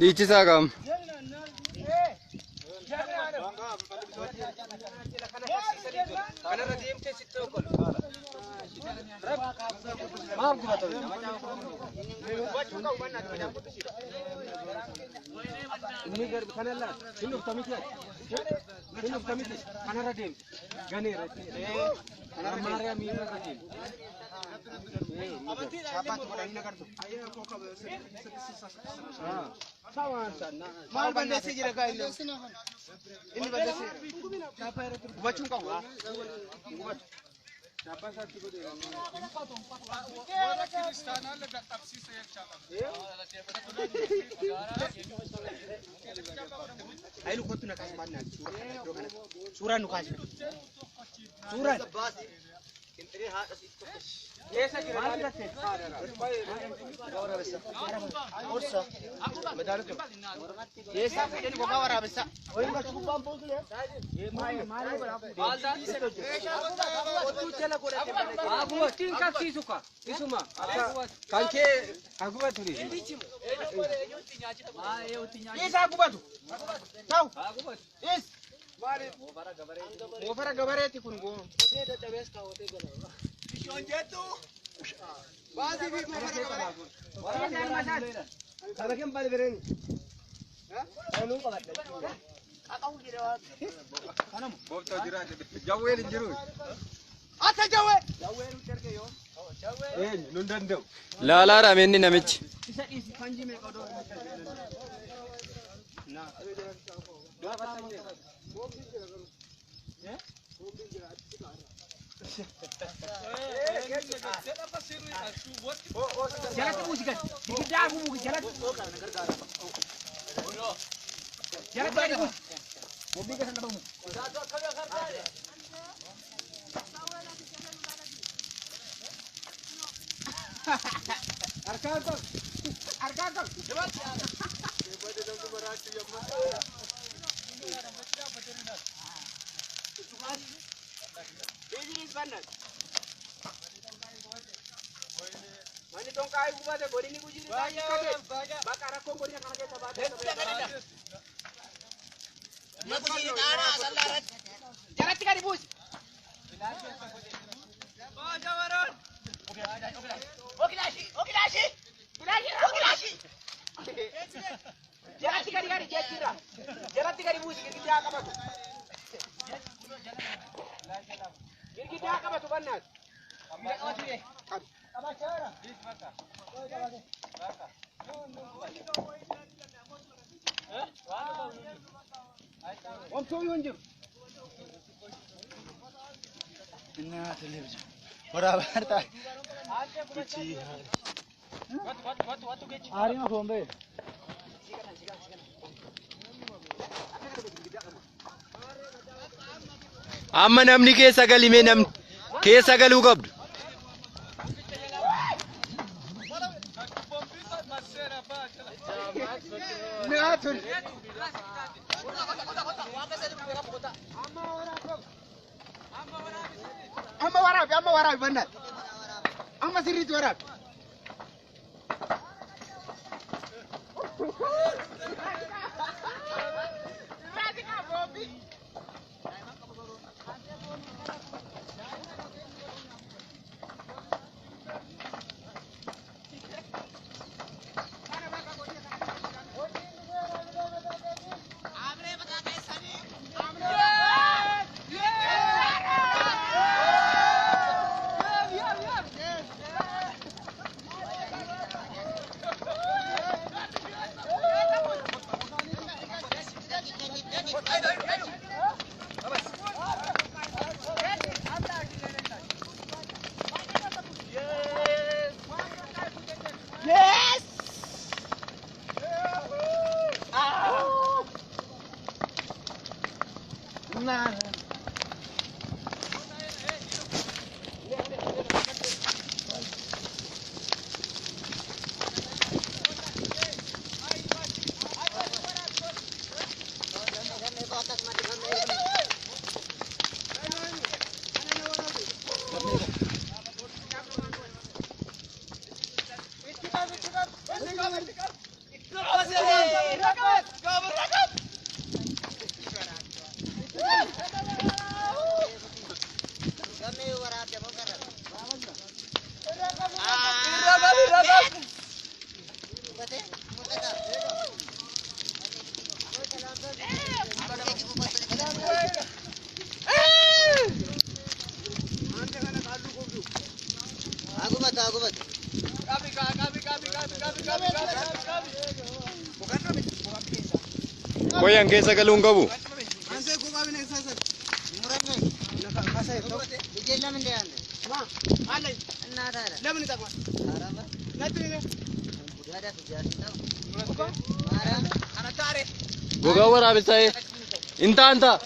Dhiichisaa qaama. Maal balleessee jira gaa inni? Inni balleessee gubachuu hin qabu. Ayilu kottu na kaasi maal naati suura kana iddoo kanatti. Suuraan nu kaasi. Suuraan. Keessaa fuudhanii gogaa waraabessaa. Kan kee hagubatu ni. Dhiisaa gubatu. Ta'u. Dhiis. Moofara gabareeti kun goo. Baasii fi moofara gabaree. Gooftaa jira jawween hin jiru. Ata jawwee. Eenyu nun danda'u. Laalaadha inni namichi. Jalatti buusi gad. Girgiddaa buusi jalatti. Jalatti gadi buusi. Bobbii keessa dhabamu. Harkaan qabu. Harkaan qabu. Manni tonkaa gubate godini gujii baay'ee bakka rakkoon godina kana keessa baatee. Jalatti gadi buusi. Jalatti gadi gadi jechuudha. Jalatti gadi buusi girgiddaa qabatu. Girgiddaa qabatu bannaati. Omtuu hin jiru. Amma namni keessa galimee namni keessa galuu qabdu. Amma waraabi amma waraabi bannaati. Amma sirriitti waraabi. Qoyyan keessa galuu hin qabu. Gogaa waraabessaa intaa intaa.